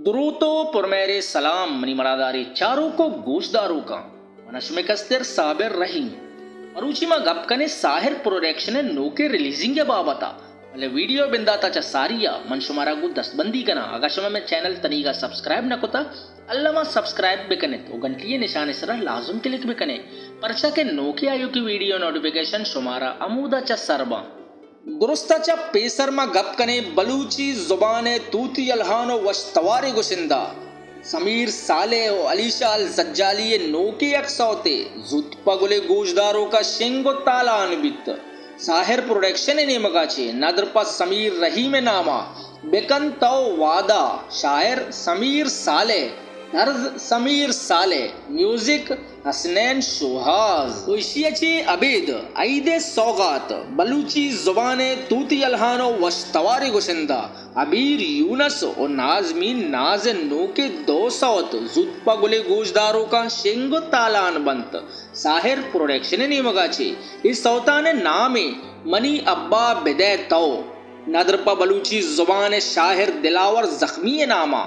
دروت و پرمہرے سلام منی مڑادارے چاروک و گوشداروکاں۔ من شمے کستر صابر رحیم۔ مروچی ما گپ کنیں ساحر پروڈکشن ء نوکیں ریلیزنگ ء بابت ء، بلے ویڈیو بندات ء چہ ساری ء من شمارا گوں دستبندی کناں، اگاں شما مئے چینل تنیگا سبسکرائب نہ کتا، الما سبسکرائب بکنت و گھنٹی ء نشان ء سرا لازم کلک بکنے، پرچا کہ نوکیں آیوکیں ویڈیو نوٹیفیکیشن شمارا ہمودا چہ سر باں۔ درست ء چہ پیسر ما گپ کنیں بلوچی زبان ء توتی الہان و وش توارے گشندہ سمیر صالح و علی شاہ الزجالی ء نوکیں یک سوتے زوت پہ گلے گوشداروکا شنگ و تالان بیت۔ ساحر پروڈکشن ء نیمگا چے ندر پہ سمیر رحیم ء ناما بکن تو وعدہ، شاعر سمیر صالح، طرز سمیر صالح، میوزک حسنین شوہاز۔ و ایشی ء چے ابید عید ء سوغات بلوچی زبان ء توتی الہان و وش توارے گشندہ عبیر یونس و نازمین ناز ء نوکیں دو سوت زوت پہ گلے گوشداروکاں شنگ و تالان بنت۔ ساحر پروڈکشن ء نیمگا چے اے سوتان ء نام ء منی ابا بدئے تو، ندر پہ بلوچی زبان ء شاعر دلاور زخمی ء ناما۔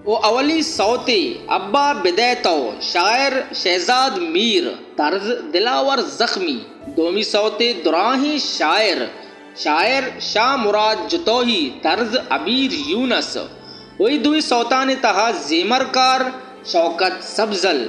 و اولی سوتے ابا بدئے تو، شاعر شہزاد میر، طرز دلاور زخمی۔ دومی سوتے دراہیں شاعر، شاعر شاہ مراد جتوہی، طرز عبیر یونس۔ و اے دوئیں سوتانی تہا زیمرکار شوکت سبزل،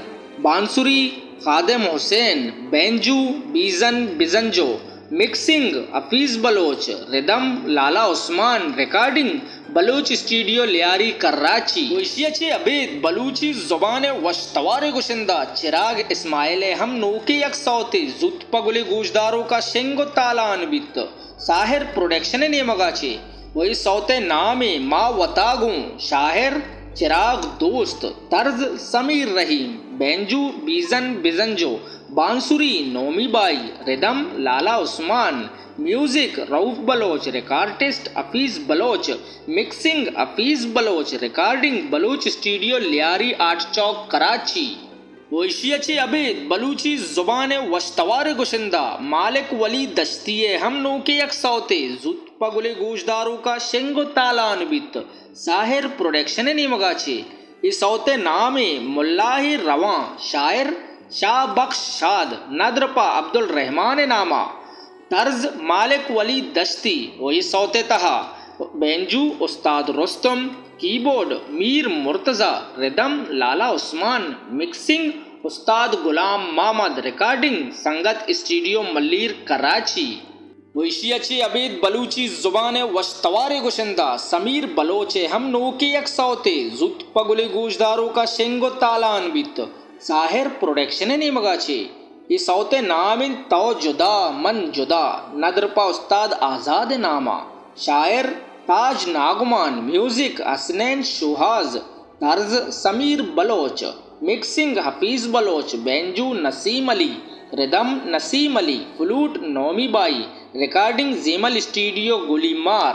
بانسری خادم حسین، بینجو بیزن بزنجو، مکسنگ حفیظ بلوچ، ردم لالا عثمان، ریکارڈنگ بلوچ اسٹوڈیو لیاری کراچی۔ و ایشی ء چے ابید بلوچی زبان ء وش توارے گشندہ چراگ اسماعیل ء ہم نوکیں یک سوتے زوت پہ گلے گوشداروکا شنگ و تالان بیت۔ ساحر پروڈکشن ء نیمگا چے و اے سوت ء نام ء ما وتا گوں، شاعر چراگ دوست، طرز سمیر رحیم، بینجو بیزن بزنجو، بانسری نومی بائی، ردم لالا عثمان، میوزک رؤف بلوچ، ریکارڈسٹ حفیظ بلوچ، مکسنگ حفیظ بلوچ، ریکارڈنگ بلوچ اسٹوڈیو لیاری آرٹ چوک کراچی۔ و ایشی ء چے ابید بلوچی زبان ء وش توارے گشندہ مالک ولی دشتی ء ہم نوکیں یک سوتے زوت پہ گلے گوشداروکا شنگ و تالان بیت۔ ساحر پروڈکشن ء نیمگا چے اے سوت ء نام ء ملاہ رواں، شاعر شاہ بخش شاد، ندر پہ عبدالرحمان ء ناما۔ طرز مالک ولی دشتی و اے سوت ء تہا بینجو استاد رستم، کیبورڈ میر مرتضی، ردم لالا عثمان، مکسنگ استاد غلام محمد، ریکارڈنگ سنگت اسٹوڈیو ملیر کراچی۔ و ایشی ء چے ابید بلوچی زبان ء وش توارے گشندہ سمیر بلوچ ء ہم نوکیں یک سوتے زوت پہ گلے گوشداروکا شنگ و تالان بیت۔ ساحر پروڈکشن ء نیمگا چے اے سوت ء نام انت تو جدا من جدا، ندر پہ استاد آزاد ء ناما۔ شاعر تاج ناگمان، میوزک حسنین شوہاز، طرز Sameer Baloch, mixing Hafeez Baloch, banjo Naseem Ali, rhythm Naseem Ali, flute Nomi بائی، recording Zemal studio Golimar.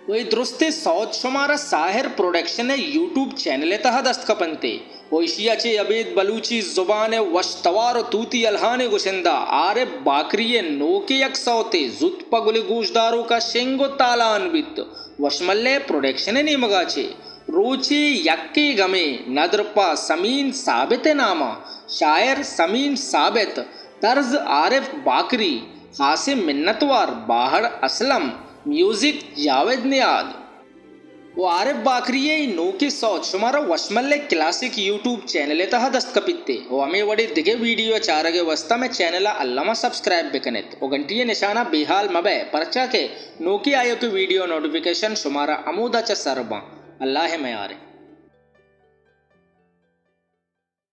و اے درستیں سوت شمارا ساحر پروڈکشن ء یوٹیوب چینل ء تہا دست کپنتے۔ و ایشی ء چے ابید بلوچی زبان ء وش توار و توتی الہان ء گشندہ عارف باکری ء نوکیں یک سوتے زوت پہ گل ء گوشداروکا شنگ و تالان بیت۔ وشمل ء پروڈکشن ء نیمگا چے روچے یکے گمے ندر پہ سمین ثابت ء ناما، شاعر سمین ثابت، طرز عارف باکری، خاصیں منتوار باہڑ اسلم، میوزک جاوید نیاد۔ و عارف باکری ء اے نوکیں سوت شمارا وشمل ء کلاسک یوٹیوب چینل ء تہا دست کپیت ء و ہمے وڑیں دگہ ویڈیو ء چارگ ء واستا مئے چینل ء الما سبسکرائب بکنت و گھنٹی ء نشان ء بے حال مبئے، پرچا کہ نوکیں آیوکیں ویڈیو نوٹیفیکیشن شمارا ہمودا چہ سر باں۔ اللہ ء میارے۔